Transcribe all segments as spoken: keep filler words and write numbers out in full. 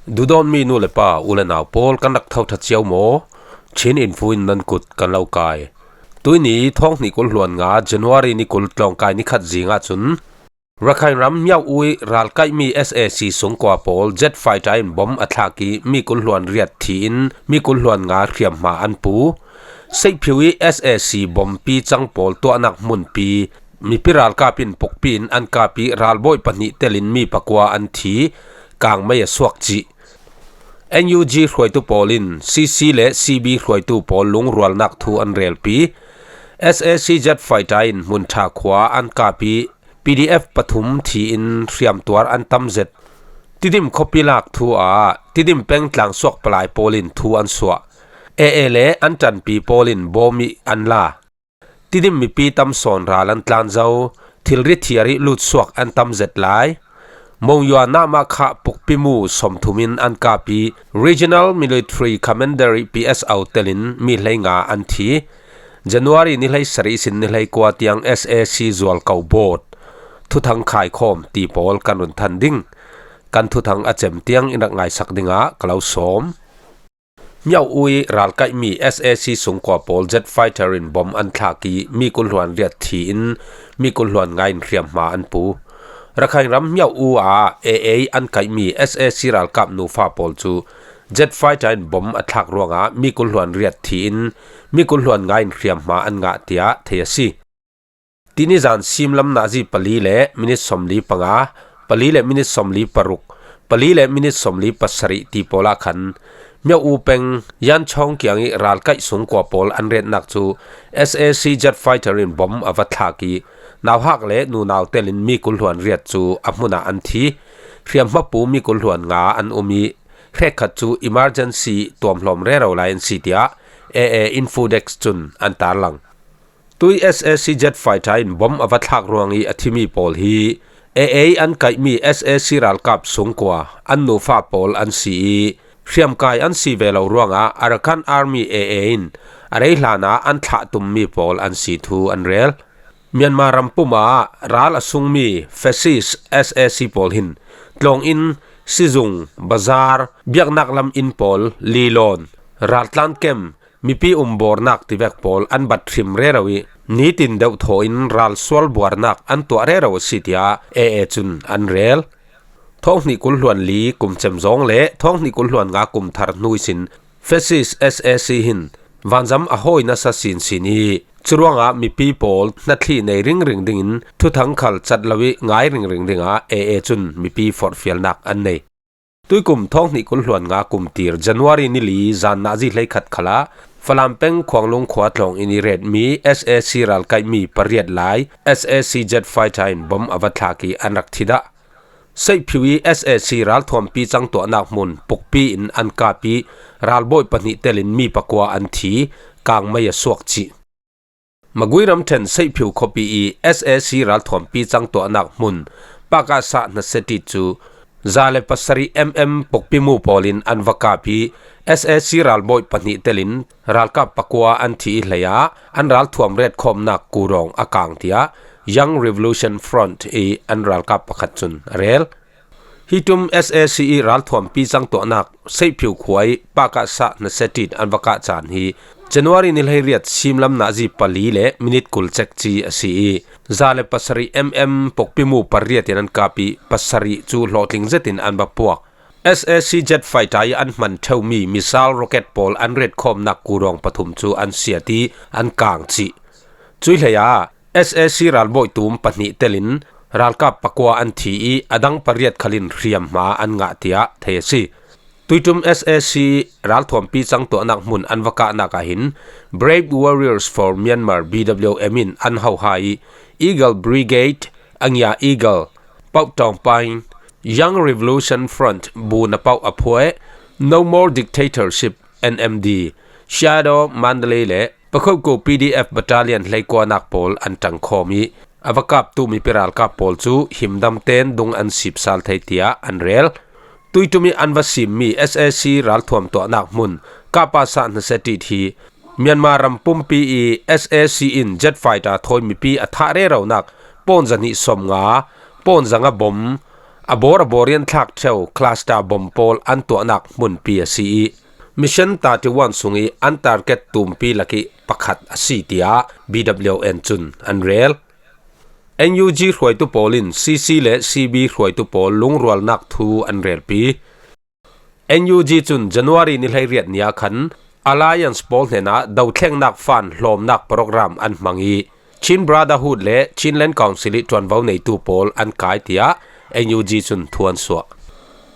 Duhdawtmi nu le pa, u le nau pawl, kan rak tho ṭha cio maw? Chin Info in nan kut kan lo kai. Tuini thawng hnih kul hluan nga January ni kul tlawngkai ni khat zingah cun Rakhine ram Myauk-u ih ralkaihmi S A C sungkua pawl jet fighter in bom a thlak ih mi kul hluan riat thi in mi kul hluan nga hriamhma an pu. Seihphiu ih S A C bompi cang pawl tuahnak hmunpi mipi ralkap in pukpi in an kap ih ralbawi pahnih telin mi pakua an thi, kangmei a suak cih. N U G hruaitu pawl in C C le C B hruaitu pawl lungrualnak thu an relpi. S A C jet fighter in Hmunṭha khua an kap ih P D F pathum thi in hriamtuar an tam zet. Tidim khuapi lak thu ah Tidim peng tlangsuak palai pawl in thu an suah. A A le an ṭanpi pawl in bom ih an la. Tidim mipi tam sawn ral an tlan zo, thilri thiar ih lutsuak an tam zet lai. Monywa Namahkha pukpimu sawmthum in an kap ih Regional Military Commander ih P S O telin mi hleinga an thi. January ni hleisarih sin ni hleikua tiang S A C zualko bawt thuthang khaikhawm ti pawl kan run than ding. Kan thuthang a cem tiang in rak ngaisak dingah ka lo sawm. Myauk-u ih ralkaihmi S A C sungkua pawl jet fighter in bom an thlak ih mi kul hluan riat thi in mi kul hluan nga in hriamhma an pu. Rakhine ram Myauk-u ah A A an kaihmi S A C ralkap nufa pawl cu jet fighter in bom a thlak ruangah mi kul hluan riat thi in mi kul hluan nga in hriamhma an ngah, tiah thei a si. Tini zan simlam nazi pali le minit sawmli panga, pali le minit sawmli paruk, pali le minit sawmli pasarih ti pawl ah khan Myauk-u peng Yanchong kiang ih ralkaih sungkua pawl an retnak cu S A C jet fighter in bom a va thlak ih nauhak le nunau telin mi kul hluan riat cu a hmun ah an thi. Hriamhma pu mi kul hluan nga an um ih hrekkhat cu emergency tuamhlawm rero lai an si, tiah A A Infodex cun an tarlang. Tui S A C jet fighter in bom a va thlak ruang ih a thimi pawl hi A A an kaihmi S A C ralkap sungkua an nufa pawl an si ih hriamkai an si ve lo ruangah Arakan Army A A in a rei hlanah an thlah tummi pawl an si thu an rel. Myanmar ram pum ah ral a sungmi fascist S A C pawl hin tlawng inn, sizung, bazar, biaknak lam inn pawl, lilawn, raltlan kem, mipi umbawrnak tivek pawl an bat hrim rero ih nitin deuh thaw in ralsual buarnak an tuah rero a si, tiah A A cun an rel. Thawng hnih kul hluan li kum cem zawng le thawng hnih kul hluan nga kum thar hnu ihsin fascist S A C hin vanzam a hawi nasa sinsin ih curuangah mipi pawl hnathli nei ringring dingin thuthang khal cat lo ih ngai ringring dingah A A cun mipi forhfialnak an nei. Tuikum thawng hnih kul hluan nga kum tir January ni li zan nazi hleikhat khalah Falam peng Khuanglung khua tlawng in ih retmi S A C ralkaihmi pariat lai S A C jet fighter in bom a va thlak ih an rak thi dah. Seihphiu ih S A C ralthuampi cangtuahnak hmun pukpi in an kap ih ralbawi pahnih telin mi pakua an thi, kangmei a suak cih. Magui ramṭhen Seihphiu khuapi ih S A C ralthuampi cangtuahnak hmun pakasa hnasia ṭit cu za le pasarih M M pukpimu pawl in an va kap ih S A C ralbawi pahnih telin ralkap pakua an thi ih hleiah an ralthuam retkhawmnak kurawng a kang, tiah Young Revolution Front ih an ralkap pakhat cun a rel. Hi ṭum S A C ih ralthuampi cangtuahnak Seihphiu khua ih pakasa hnasia ṭit an va kah caan hi January ni hleiriat simlam nazi pali le minit kul cekci a si ih za le pasarih M M pukpimu pariat in an kap ih pasarih cu hlawhtling zetin an va puak. S A C jet fighter ih an hman ṭheumi missile rocket pawl an retkhawmnak kurawng pathum cu an siat ih an kang cih. Cuih hleiah S A C ralbawi tum pahnih telin ralkap pakua an thi ih a dang pariat khalin hriamhma an ngah, tiah thei a si. Tuiṭum S A C ralthuampi cangtuahnak hmun an va kahnak ah hin Brave Warriors for Myanmar, B W M, in an hoha ih Eagle Brigade, Anya Eagle, Pauh Tawng Pain, Young Revolution Front, Bu Na Pauh A Phuai, No More Dictatorship, N M D, Shadow Mandalay le Pakhoku P D F Battalion hleikuanak pawl an ṭangkhawm ih a va kaptu mipi ralkap pawl cu himdam tein dung an sipsal thei, tiah an rel. Tuiṭum ih an va simmi S A C ralthuam tuahnak hmun Kapasa hnasia ṭit hi Myanmar ram pumpi ih S A C in jet fighter thawi mipi a thah reronak pawn zahnih sawmnga, pawn zanga bom, A bawr a bawr i an thlak ṭheu cluster bomb pawl an tuahnak hmunpi a si i, Mission thirty-one sung i an target tumpi lak i pakhat a si, tiah B W N cun an rel. N U G hruaitu pawl in C C le C B hruaitu pawl lungrualnak thu an relpi. N U G cun January ni hleiriat ni ah khan Alliance pawl hnenah dothlengnak fan hlawmnak program an hmang i, Chin Brotherhood le Chinland Council i ṭuanvo neitu pawl an kai, tiah N U G cun thu an suah.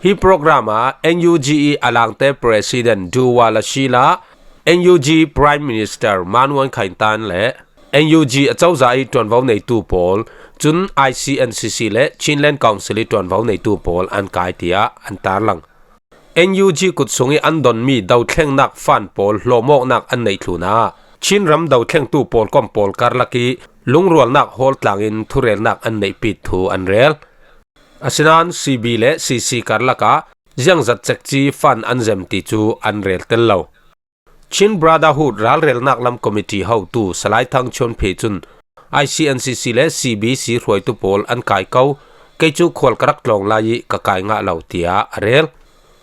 Hi program ah N U G i a langte President Du Wala Shila, N U G Prime Minister Man Won Khaing Tan le N U G a cozah i ṭuanvo neitu pawl, cun I C N C C le Chinland Council i ṭuanvo neitu pawl an kai, tiah an tarlang. N U G kut sung i an donmi dothlengnak fan pawl hlawmawknak an neih tlunah Chin ram dothlengtu pawl kom pawl karlak i lungrualnak hawl tlangin thurelnak an neihpi thu an rel. Asinain C B le C C karlak ah ziangzat cekci fan an zem ti cu an rel tel lo. Chin Brotherhood ralrelnak lam committee hotu Salai Thang Chun Phe cun I C N C C le C B C hruaitu pawl an kai ko, kei cu khual ka rak tlawng lai i ka kai ngah lo, tiah a rel.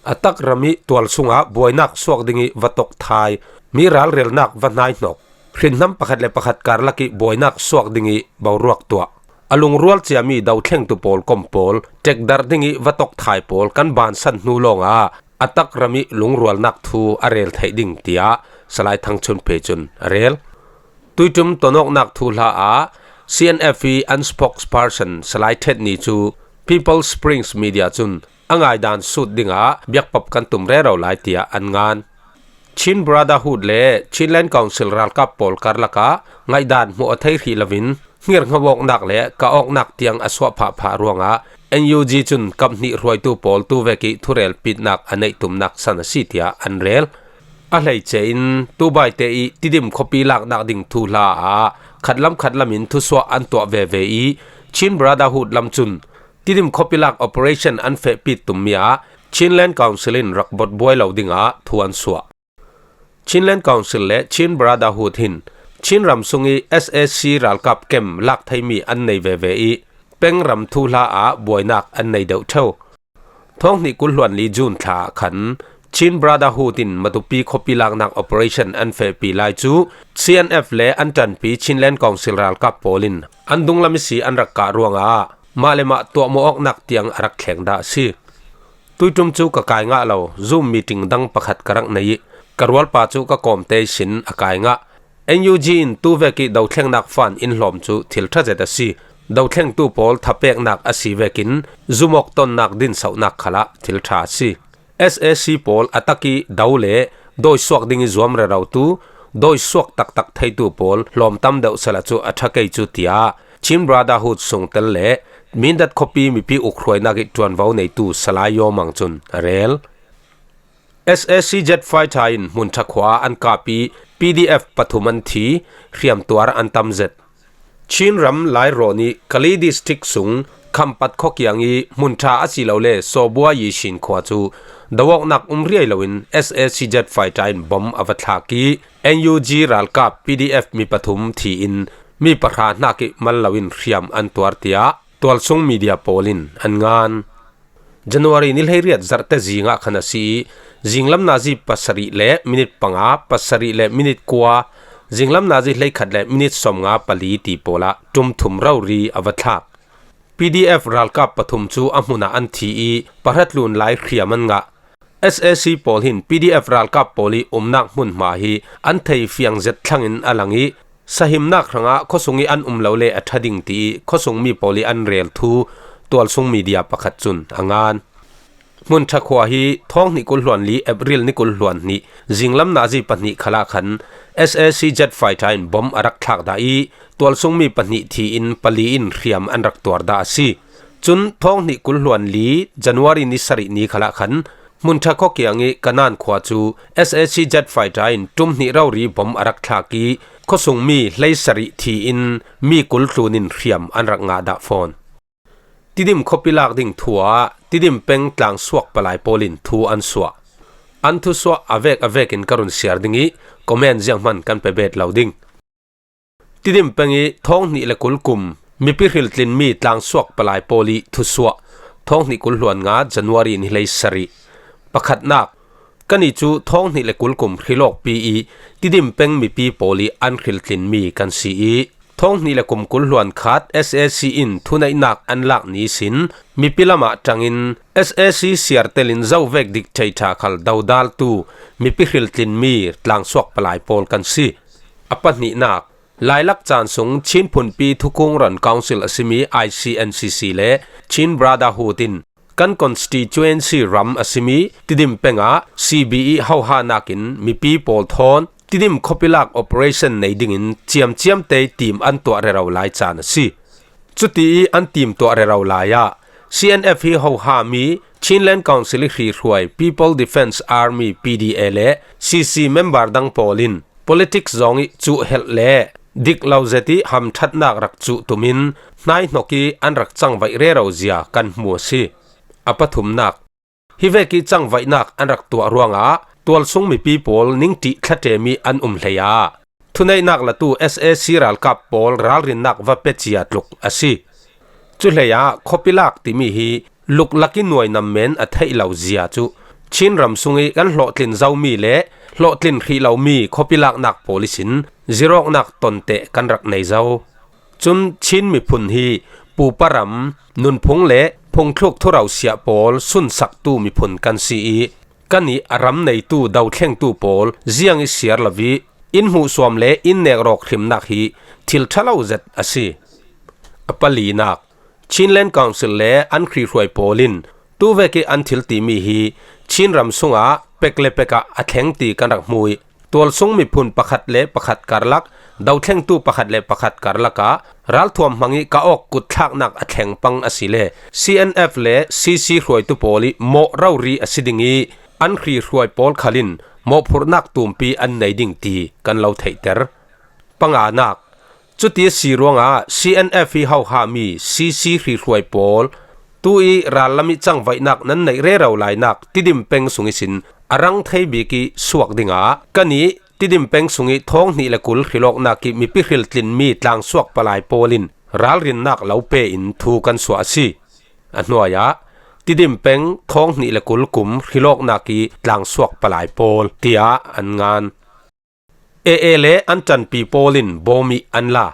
A tak ram i tual sungah buainak suak ding i va tokthai, mi ralrelnak va hnaihnok, hrinhnam pakhat le pakhat karlak i buainak suak ding i boruak tuah, a lungrual ciami dothlengtu pawl kom pawl ṭekdarh ding i va tokthai pawl kan bansan hnu lawngah a tak ram i lungrualnak thu a rel theih ding, tiah Salai Thang Chun Phe cun a rel. Tuiṭum tonawknak thuhla ah C N F i an spokesperson Salai Ṭhet Ni cu People Springs Media cun a ngaidan sut dingah biakpop kan tum rero lai, tiah an ngan. Chin Brotherhood le Chinland Council ralkap pawl karlak ah ngaihdan hmuh a thei hrih loin hngirhngo awknak le ka awknak tiang a suah phahphah ruangah N U G cun kaphnih hruaitu pawl tuvek i thurelpitnak a neih tumnak san a si, tiah an rel. A hleice in tubaite i Tidim khuapi laknak ding thuhla ah khatlam khatlam in thusuah an tuah veve i, Chin Brotherhood lam cun Tidim khuapi lak operation an fehpi tummi ah Chinland Council in rak botbuai lo dingah thu an suah. Chinland Council le Chin Brotherhood hin Chin ram sung i S A C ralkap kem lak theimi an nei veve i, peng ram thuhla ah buainak an nei deuh ṭheu. Thawng hnih kul hluan li June thla ah khan Chin Brotherhood in Matupi khuapi laknak operation an fehpi lai cu C N F le an ṭanpi Chinland Council ralkap pawl in an dunglam ihsi an rak kah ruangah mah le mah tuahmawh awknak tiang a rak thleng dah a si. Tuiṭum cu ka kai ngah lo, Zoom meeting dang pakhat ka rak nei i ka rualpa cu ka kawmte ihsin a kai ngah. N U G in tuvek i dothlengnak fan in hlawm cu thil ṭha zet a si. Dothlengtu pawl thapeknak a si vekin zumawk tonnak dinsohnak khalah thil ṭha a si. S A C pawl a tak i do le dawisuak ding i zuam rerotu, dawisuak taktak theitu pawl hlawm tam deuh sehla cu a ṭha kei cu, tiah Chin Brotherhood sungtel le Mindat khuapi mipi ukhruainak i ṭuanvo neitu Salai Yaw Mang cun a rel. S A C jet fighter in hmunṭha khua an kap i P D F pathum an thi, hriamtuar an tam zet. Chin ram Lairawn i Kali district sung Khampat khuakiang i hmunṭha a si lo le Sawbua Yishin khua cu do awknak um riai loin S A C jet fighter in bomb a va thlak i N U G ralkap P D F mi pathum thi in mi pahra hnak i mal loin hriam an tuar, tiah tualsung media pawl in an ngan. January ni hleiriat zarhte zing ah khan a si i, zinglam nazi pasarih le minit panga, pasarih le minit kua, zinglam nazi hleikhat le minit sawmnga pali ti pawl ah ṭum thum rori a va thlak. P D F ralkap pathum cu a hmun ah an thi i, pahra tlun lai hriam an ngah. S A C pawl hin P D F ralkap pawl i umnak hmunhma hi an thei fiang zet thlangin a lang i, sahimnak hrangah khuasung i an um lo le a ṭha ding ti i khuasungmi pawl i an rel thu tualsung media pakhat cun a ngan. Hmunṭha khua hi thawng hnih kul hluan li April ni kul hluan hnih zinglam nazi pahnih khalah khan S A C jet fighter in bomb a rak thlak dah i tualsungmi pahnih thi in pali in hriam an rak tuar dah a si. Cun thawng hnih kul hluan li January ni sarih ni khalah khan hmunṭha khuakiang i Kanan khua cu S A C jet fighter in ṭum hnih rori bomb a rak thlak i khuasungmi hleisarih thi in mi kul tlun in hriam an rak ngah dah fawn. Tidim khuapi lak ding thu ah Tidim peng tlangsuak palai pawl in thu an suah. An thusuah a vek a vekin ka run siar ding i comment zianghman kan pe bet lo ding. Tidim peng i thawng hnih le kul kum mipi hriltlinmi tlangsuak palai pawl i thusuah. thawng hnih kul hluan nga January ni hlei sarih. Pakhatnak, kanni cu thawng hnih le kul kum hrilawkpi i Tidim peng mipi pawl i an hriltlinmi kan si i, thawng hnih le kum kul hluan khat S A C in thuneihnak an lak ni sin mipi lamah ṭangin S A C siartelin zovek dik thei ṭha khal dodaltu mipi hriltlinmi tlangsuak palai pawl kan si. A pahnihnak, lailak caan sung Chin phunpi thukung ron council a simi I C N C C le Chin Brotherhood in kan constituency ram a simi Tidim pengah C B I hoha nakin mipi pawl thawn Tidim khuapi lak operation nei dingin ciamciamte tim an tuah rero lai caan a si. Cuti i an tim tuah rero lai ah C N F hi hoha mi Chinland Council i hrihruai People Defence Army P D A le C C member dang pawl in politics zong i cuhhelh le dik lo zet i hamṭhatnak rak cuh tumin hnaihnok i an rak cangvaih rero zia kan hmu a si. A pathumnak, hi vek i cangvaihnak an rak tuah ruangah tualsung mipi pawl ningṭih thlaṭemi an um hlei ah thuneihnak latu S A C ralkap pawl ralrinnak va pe cia tluk a si. Cuhlei ah khuapi lak timi hi luklak i nuai nam men a theih lo zia cu Chin ram sung i kan hlawhtlin zomi le hlawhtlin hrih lomi khuapi laknak pawl ihsin zirawknak tonteh kan rak nei zo. Cun Chin miphun hi pupa ram, nunphung le phungthluk thurau siah pawl sunsaktu miphun kan si i, kan i a ram neitu dothlengtu pawl ziang i siar lo i, in hmuhsuam le in nekrawk hrimnak hi thil ṭha lo zet a si. A palinak, Chinland Council le an hrihruai pawl in tuvek i an thil timi hi Chin ram sungah pek le pekah a thleng ti kan rak hmu i, tualsung miphun pakhat le pakhat karlak, dothlengtu pakhat le pakhat karlak ah ralthuam hmang i ka awk kutthlaknak a thleng pang a si le C N F le C C hruaitu pawl i mawh rori a si ding i, an hrihruai pawl khal in mawhphurhnak tumpi an nei ding ti kan lo theihter. Panganak, cuti a si ruangah C N F i hoha mi C C hrihruai pawl tu i rallam i cangvaihnak nan neih rero lainak Tidim peng sung ihsin a rang thei bik i suak dingah kan i Tidim peng sung i thawng hnih le kul hrilawknak i mipi hriltlinmi tlangsuak palai pawl in ralrinnak lo pe in thu kan suah a si. A hnuai ah Tidim peng thawng hnih le kul kum hrilawknak i tlangsuak palai pawl tiah an ngan. A A le an ṭanpi pawl in bawm i an la.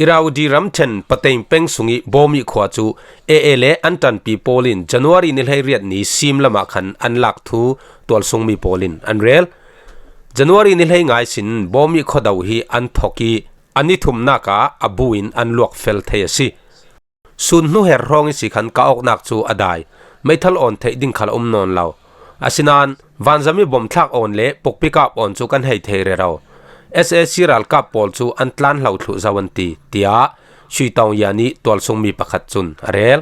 Irrawaddy ramṭhen Pateng peng sung i Bawmi khua cu A A le an ṭanpi pawl in January ni hleiriat ni sim lamah khan an lak thu tualsungmi pawl in an rel. January ni hleinga ihsin Bawmi khuado hi an thok i, a ni thumnak ah a bu in an luak fel thei a si. Sun hnu her hrawng ihsi khan ka awknak cu a dai. Meithal awn theih ding khal a um nawn lo. Asinain vanzam i bomthlak awn le pukpikap awn cu kan hei thei rero. S A C ralkap pawl cu an tlan hlo thluh zo an ti, tiah Shui Taung Yan i tualsungmi pakhat cun a rel.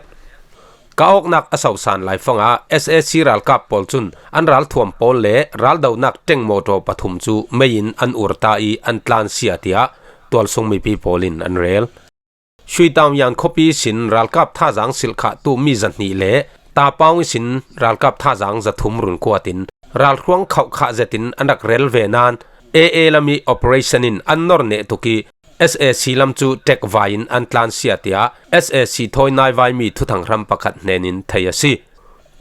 Ka awknak a sosan laifangah S A C ralkap pawl cun an ralthuam pawl le raldonak ṭeng mawṭaw pathum cu mei in an ur ta i an tlan sia, tiah tualsung mipi pawl in an rel. Shui Taung Yan khuapi sin ralkap thazaang silhkhahtu mi zahnih le Tapaung ihsin ralkap thazaang zathum run kuat in ralhruang khauhkhah zetin an rak rel ve nain A A lam i operation in an nor neh tuk i S A C lam cu ṭekvai in an tlan sia, tiah S A C thawi naivaimi thuthang hram pakhat hnen in thei a si.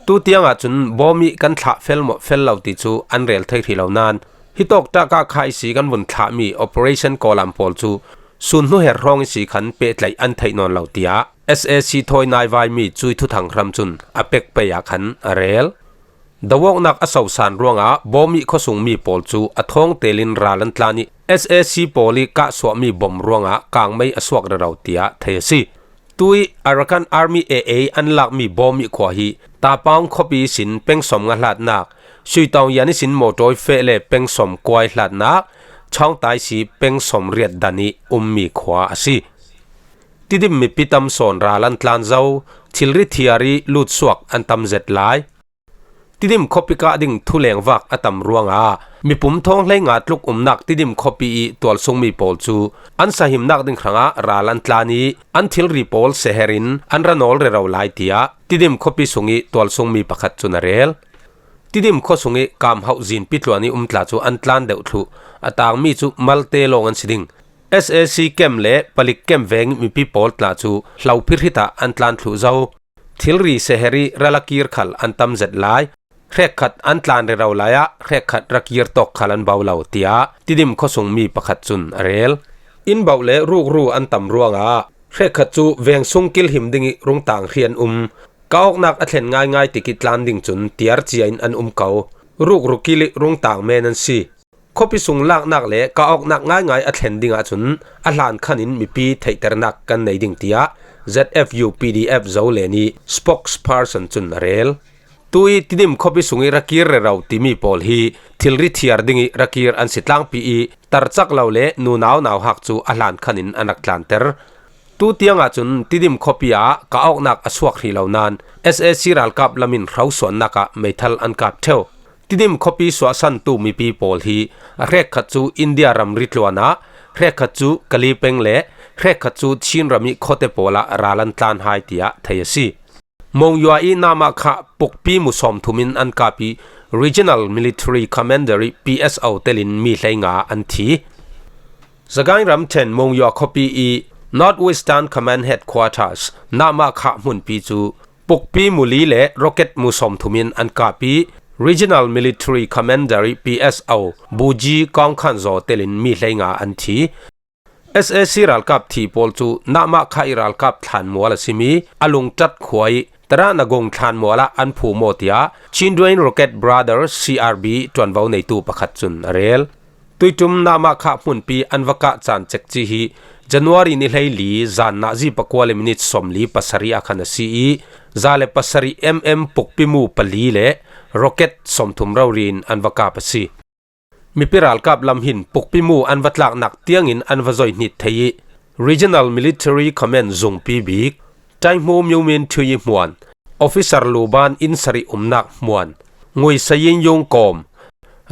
Tu tiang ahcun Bawmi kan thlah fel maw fel lo ti cu an rel thei hrih lo nain, hitawk ṭahkah kha ihsi kan vun thlahmi operation kawlam pawl cu sun hnu her hrawng ihsi khan pehtlaih an theih nawn lo, tiah S A C thawi naivaimi cui thuthang hram cun a pek pei ah khan a rel. Doawknak a sosan ruangah Bawmi khuasungmi pawl cu a thawng telin ral an tlan i S A C pawl i kahsuahmi bom ruangah kangmei a suak rero, tiah thei a si. Tu i Arakan Army A A an lakmi Bawmi khua hi Tapaung khuapi ihsin peng sawmnga hlatnak, Shui Taung Yan ihsin mawṭawi feh le peng sawmkuai hlatnak, Chaung Tai Si peng sawmriat dan i ummi khua a si. Tidim mipi tam sawn ral an tlan zo, thilri thiar i lutsuak an tam zet lai. Tidim khuapi kah ding thuleng vak a tam ruangah mipum thawng hleinga tluk umnak Tidim khuapi i tualsungmi pawl cu an sahimnak ding hrangah ral an tlan i an thilri pawl seher in an ra nawl rero lai, tiah Tidim khuapi sung i tualsungmi pakhat cun a rel. Tidim khua sung i Kam Hauh Zin Pitluan i um tla cu an tlan deuh thluh, a tangmi cu malte lawng an si ding. S A C kem le palik kem veng mipi pawl tla cu hlo phirhit ah an tlan thluh zo. thilri seheri ralakir khal an tam zet lai. Hrekkhat an tlan rero lai-ah hrekkhat rakir tawk khal an bau lo, tiah Tidim khuasung mi pakhat cun a rel. Inn bauh le rukru an tam ruangah hrekkhat cu veng sung kilhim ding ih rungtang hri an um. Kah awknak a thlen ngaingai tikih tlan ding cun tiar cia in an um ko. Rukru kil ih rungtang men an si. Khuapi sung laknak le kah awknak ngaingai a thlen ding ahcun a hlan khan in mipi theihternak kan nei ding, tiah Z F U P D F Zolen ih spokesperson cun a rel. Tu ih Tidim khuapi sung ih rakir rero timi pawl hi thilri thiar ding ih rakir an si tlangpi ih tarcak lo le nunau nauhak cu a hlan khan in an rak tlanter. Tu tiang ahcun Tidim khuapi ah kah awknak a suak hrih lo nain S A C ralkap lam in hrosuannak ah meithal an kap ṭheu. Tidim khuapi suahsantu mipi pawl hi a hrekkhat cu India ramri tluan ah, hrekkhat cu Kali peng le hrekkhat cu Chin ram ih khuate pawl ah ral an tlan hai, tiah thei a si. Mongyua ih Namahkha pukpi mu sawmthum in an kap ih Regional Military Commander ih P S O telin mi hleinga an thi. Zagaing ramṭhen Mongyua khuapi ih North Western Command Headquarters Namahkha hmunpi cu pukpi mu li le rocket mu sawmthum in an kap ih Regional Military Commander ih P S O Buji Kongkhanzaw telin mi hleinga an thi. S A C ralkap thi pawl cu Namahkha ih ralkap thlanmual a simi a Lungtat khua ih Taranagung thlanmual ah an phu maw, tiah Chindwin Rocket Brothers C R B ṭuanvo neitu pakhat cun a rel. Tuiṭum Namahkha hmunpi an va kah caan cekci hi January ni hleili zan nazi pakua le minit sawmli pasarih ah khan a si ih za le pasarih M M pukpi mu pali le rocket sawmthum rori in an va kap a si. Mipi ralkap lam hin pukpi mu an va tlaknak tiangin an va zoihnit thei ih Regional Military Command zungpi bik, Taihmu Myomin Thui ih hmuan, Officer Luban inn sarih umnak hmuan, Ngui Sayin Yung kawm,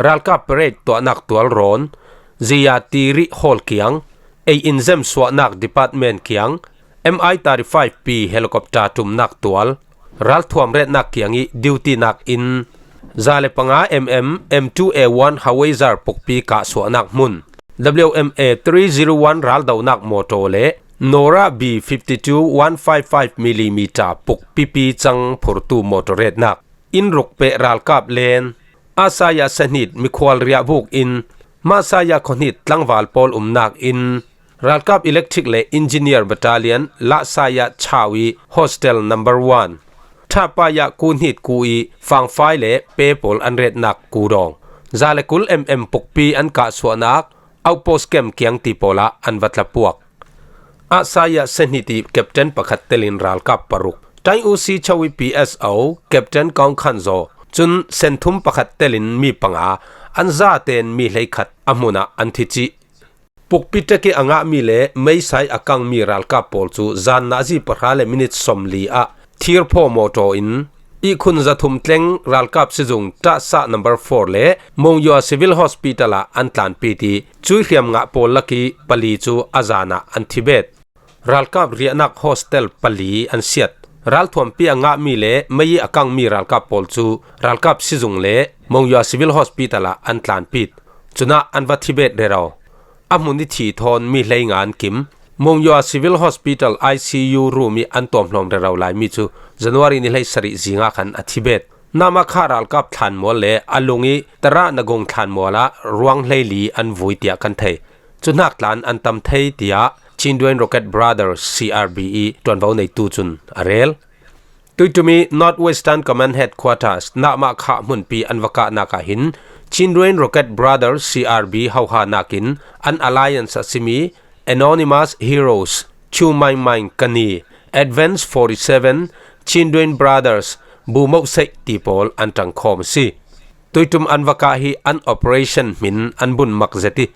ralkap parade tuahnak tualrawn, Zia Tirih Hall kiang, ei inzem suahnak department kiang, M I thirty-five P helicopter ṭumnak tual, ralthuam retnak kiang ih duty nak in, za le panga M M, M two A one hawaizer pukpi kah suahnak hmun, W M A three zero one raldonak mawṭaw le Nora B fifty-two one five five millimeter pukpipi cang phurtu mawṭaw retnak, in rukpeh ralkap len, Asaya sahnit mikhual riahbuk in, Masaya khuahnit tlangval pawl umnak in, ralkap electric le engineer battalion Lahsaya chau ih hostel number one, Thapaya kuhnit ku ih fangfai le pe pawl an retnak kudawng, za le kul M M pukpi an kah suahnak, outpost camp kiang ti pawl ah an va tlapuak. Ahsaya sahnit ih captain pakhat telin ralkap paruk, Taing Usi chau ih P S O captain Kongkhanzaw, cun senthum pakhat telin mi panga, an zaten mi hleikhat a hmun ah an thi cih. Pukpi ṭek ih a ngahmi le meisai a kangmi ralkap pawl cu zan nazi pahra le minit sawmli ah thirphaw mawṭaw in ihkhun zathum tleng ralkap sizung Tahsah number four le Mongyua Civil Hospital ah an tlanpit ih cuih hriamngah pawl lakih pali cu a zan ah an thibet. Ralkap riahnak hostel pali an siat. Ralthuampi a ngahmi le mei ih a kangmi ralkap pawl cu ralkap sizung le Mongyua Civil Hospital ah an tlanpit. Cunah an va thibet rero. A hmun ih thi thawn mi hleinga an kim. Mongyua Civil Hospital I C U room ih an tuamhlawm rero laimi cu January ni hleisarih zingah khan a thibet. Namahkha ralkap thlanmual le a lung ih Taranagung thlanmual ah ruang hleili an vui tiah kan thei. Cu hnaktlan an tam thei, tiah Chindwin Rocket Brothers C R B ih ṭuanvo neitu cun a rel. Tuiṭum ih North Western Command Headquarters Namahkha hmunpi an va kahnak ah hin Chindwin Rocket Brothers C R B hohanak in an alliance a simi Anonymous Heroes, Chu Maing Maing Kani, Advance forty-seven, Chindwin Brothers, Bumohseih ti pawl an ṭangkhawm a si. Tuiṭum an va kah hi an operation hmin an bun mak zet ih,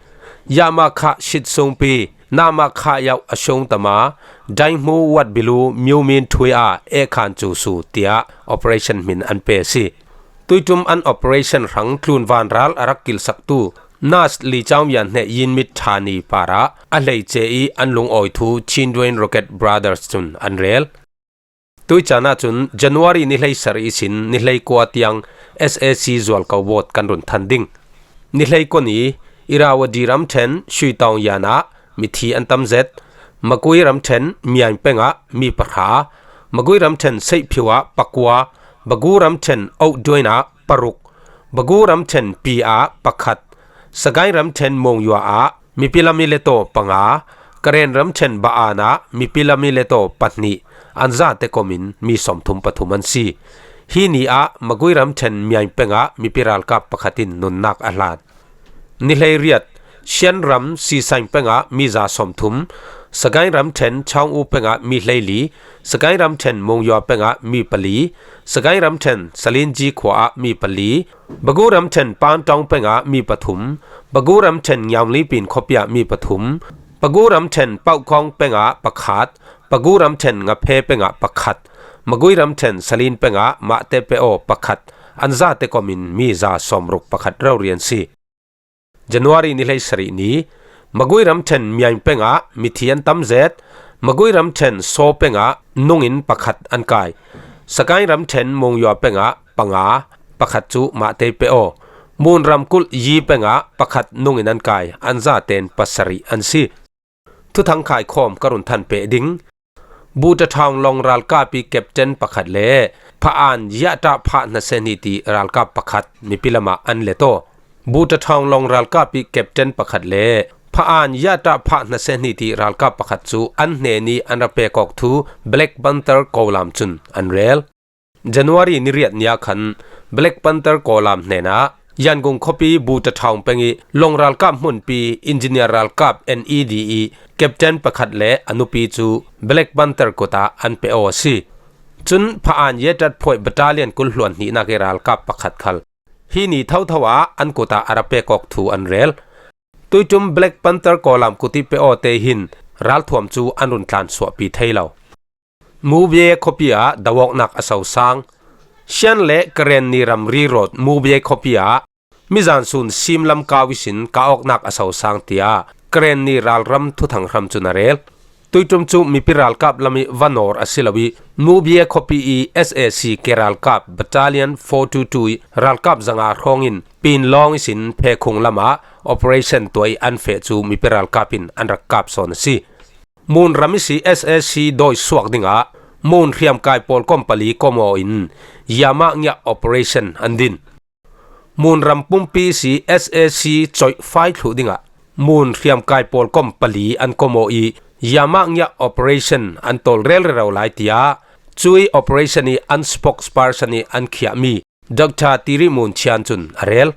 Yama Kha Shitsungpi, Nama Kha Yau Ashung Tama, Daihmu Wat Bilu Myomin Thui a Ehkhan Cu Su tiah operation hmin an pe a si. Tuiṭum an operation hrang tlunvan ral a rak kilsaktu Nas Li Caung Yan hneh Yin Mit Thani parah a hleice ih an lungawi thu Chindwin Rocket Brothers cun an rel. Tui caan ahcun January ni hleisarih ihsin ni hleikua tiang S A C zualko vote kan run than ding. Ni hleikua ni Irrawaddy ramṭhen Shuitawng Yan ah mithi an tam zet. Makui ramṭhen Miaing peng ah mi pahra, Magui ramṭhen Seihphiu ah pakua, Bagu ramṭhen Ohduain ah paruk, Bagu ramṭhen Pi ah pakhat, Sagaing ramṭhen Mongyua ah mipi lami le taw panga, Karen ramṭhen Ba-an ah mipi lami le taw pahnih, an zate komin mi sawmthum pathum an si. Hi ni ah Magui ramṭhen Miaing peng ah mipi ralkap pakhat in nunnak a hlan. Ni hleiriat, Shan ram Sisaing peng ah mi za sawmthum, Sagaing ramṭhen Chaung-u peng ah mi hleili, Sagaing ramṭhen Mongyua peng ah mi pali, Sagaing ramṭhen Salinji khua ah mi pali, Bagu ramṭhen Pantong peng ah mi pathum, Bagu ramṭhen Ngiaunglipin khuapi ah mi pathum, Bagu ramṭhen Pauhkong peng ah pakhat, Bagu ramṭhen Ngaphe peng ah pakhat, Magui ramṭhen Salin peng ah Mahte Pe-aw pakhat, an zate komin mi za sawmruk pakhat rori an si. January ni hleisarih ni, Magui ramṭhen Miaing peng ah mithi an tam zet, Magui ramṭhen Saw peng ah nungin pakhat an kai. Sagaing ramṭhen Mongyua peng ah panga, pakhat cu Mahte Pe-aw. Mun ramkulh Yi peng ah pakhat nungin an kai, an zaten pasarih an si. Thuthang khaikhawm ka run than peh ding. Butathaung long ralkap ih captain pakhat le Pha-an Yahta Phah Hna Sehni ti ralkap pakhat mipi lamah an let aw. Butathaung long ralkap ih captain pakhat le Pha-an Yahta Phah Hna Sehni ti ralkap pakhat cu an hnen ih an ra pek awk thu Black Panther Kawlam cun an rel. January ni riat ni ah khan Black Panther Kawlam hnenah Yangon khuapi Butathaung peng ih long ralkap hmunpi engineer ralkap N E D ih captain pakhat le a nupi cu Black Panther kut ah an pe aw a si. Cun Pha-an Yahta Phah battalion kul hluan hnihnak ih ralkap pakhat khal hi ni thotho ah an kut ah a ra pek awk thu an rel. Tuiṭum Black Panther Kawlam kut ih pe awte hin ralthuam cu an run tlan suahpi thei lo. Mubie khuapi ah do awknak a sosang. Shan le Karenni ram rirawt Mubie khuapi ah mizan sun simlam kau ihsin kah awknak a sosang, tiah Karenni ralram thuthang hram cun a rel. Tuiṭum cu mipi ralkap lam ih va nawr a si lo ih Mubie khuapi ih S A C K ralkap Battalion four two two ih ralkap zanga hrawng in Pinlawng ihsin Phekhung lamah operation tuah ih an feh cu mipi ralkap in an rak kap sawn a si. Mun ram ihsi S A C dawi suak dingah Mun hriamkai pawl kom pali kom aw in Yamah ngiah operation an din. Mun ram pumpi ihsi S A C coih fai thluh dingah Mun hriamkai pawl kom pali an kom aw ih Yamah ngiah operation an tawl rel rero lai, tiah cui operation ih an spokesperson ih an khiahmi Doctor Tiri Mun Thian cun a rel.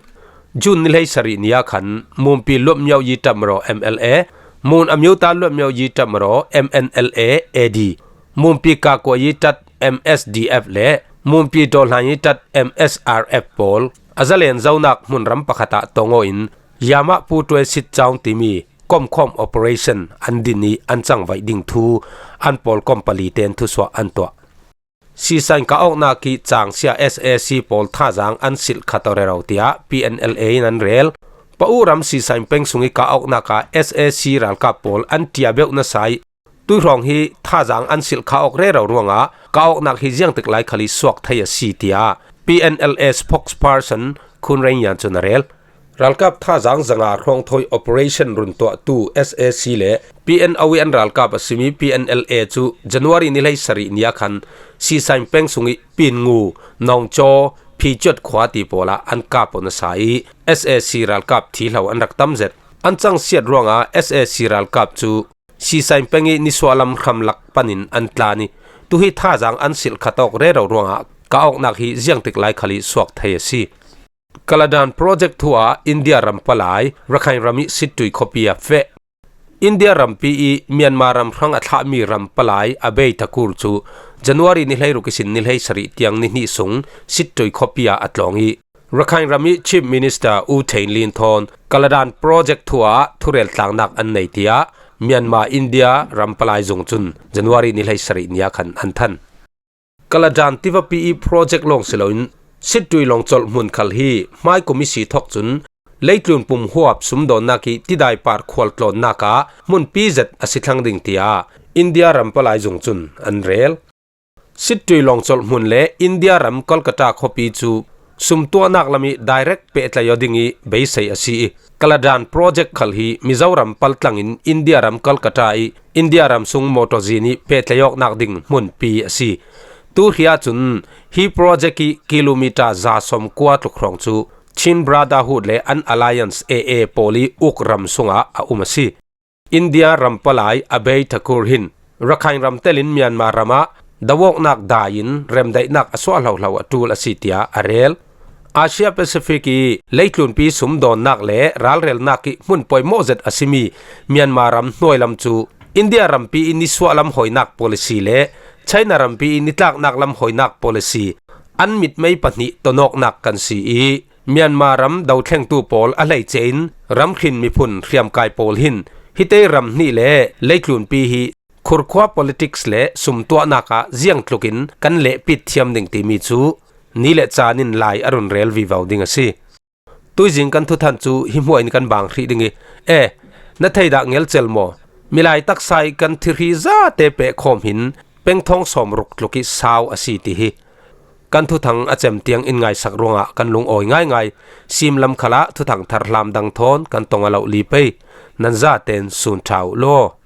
June ni hleisarih ni ah khan Munpi Luatmyo Yi Ṭapmaraw M L A, Mun Amyota Luatmyo Yi Ṭapmaraw M N L A A D, Munpi Kakua Yi Ṭat M S D F le Munpi Dawlhan Yi Ṭat M S R F pawl a zalen zonak hmunram pakhat ah tong aw in Yamah Putuai Sit Caung timi komkhawm operation an din ih an cangvaih ding thu an pawl kom pali tein thusuah an tuah. Sisain kah awknak ih cangsia S A C pawl thazaang an silh khat aw rero, tiah P N L A in an rel. Pauk ram Sisain peng sungih kah awknak ah S A C ralkap pawl an ṭiabeuh nasa ih tuihrawng hi thazaang an silh kha awk rero ruangah kah awknak hi ziangtik lai khal ih suak thei a si, tiah P N L A spokesperson Khun Reng Yan cun a rel. Ralkap thazaang zanga hrawngthawi operation runtuahtu S A C le P N O ih an ralkap a simi P N L A cu January ni hleisarih ni ah khan Sisain peng sungih Pinngu, Nawngcaw, Phicuat khua ti pawl ah an kap aw nasa ih S A C ralkap thihlo an rak tam zet. An cangsiat ruangah S A C ralkap cu Sisain peng ih nisuahlam hramlak panin an tlan ih tuhi thazaang an silh khat awk rero ruangah kah awknak hi ziangtik lai khal ih suak thei a si. Kaladan project thu ah India ram palai Rakhine ram ih Sittui khuapi ah feh. India rampi ih Myanmar ram hrang a thlahmi ram palai Abiy Thakur cu January ni hleiruk ihsin ni hleisarih tiang ni hnih sung Sittui khuapi ah a tlawng ih Rakhine ram ih Chief Minister U Thein Lin thawn Kaladan project thu ah thurel tlangnak an nei, tiah Myanmar India ram palai zung cun January ni hleisarih ni ah khan an than. Kaladan tivapi ih project lawng si loin Sittui lawngcolh hmun khal hi hmaikum ih si thawk cun leitlun pum huap sumdawnnak ih tidai par khualtlawnnak ah hmunpi zet a si thlang ding, tiah India ram palai zung cun an rel. Sittui lawngcolh hmun le India ram Kolkata khuapi cu sum tuahnak lam i direct pehtlai aw ding i beisei a si i, Kaladan project khal hi Mizoram paltlangin India ram Kolkata i India ram sung motor zin i pehtlai awknak ding hmunpi a si. Tu hria cun hi project i kilometer za sawm kua tluk hrawng cu Chin Brotherhood le an Alliance A A pawl i uk ram sungah a um a si. India ram palai Abhay Thakur hin Rakhine ram telin Myanmar ramah doawknak dai in remdaihnak a suah hlohlo a ṭul a si tiah a rel. Asia Pacific i leitlunpi sumdawnnak le ralrelnak i hmun poimawh zet a simi Myanmar ram hnuailam cu India rampi i nisuahlam hawinak policy le China rampi i nitlaknak lam hawinak policy an mitmei pahnih tonawknak kan si i, Myanmar ram dothlengtu pawl a hleice in ramhrin miphun hriamkai pawl hin hitei ram hnih le leitlunpi hi khurkhua politics le sumtuahnak ah ziangtlukin kan lehpit thiam ding timi cu ni le caan in lai a run rel vivo ding a si. Tuizing kan thuthang cu hi hmuah in kan bang hrih ding i, e, na thei dah ngelcel maw? Milai taksa i kan thirhi zate pehkhawm hin pengthawng sawmruk tluk i sau a si ti hi kan thuthang a cem tiang in ngaisak ruangah kan lungawi ngaingai. Simlam khalah thuthang thar hlam dang thawn kan tong a lo li pei. Nan zaten sun ṭha uh law.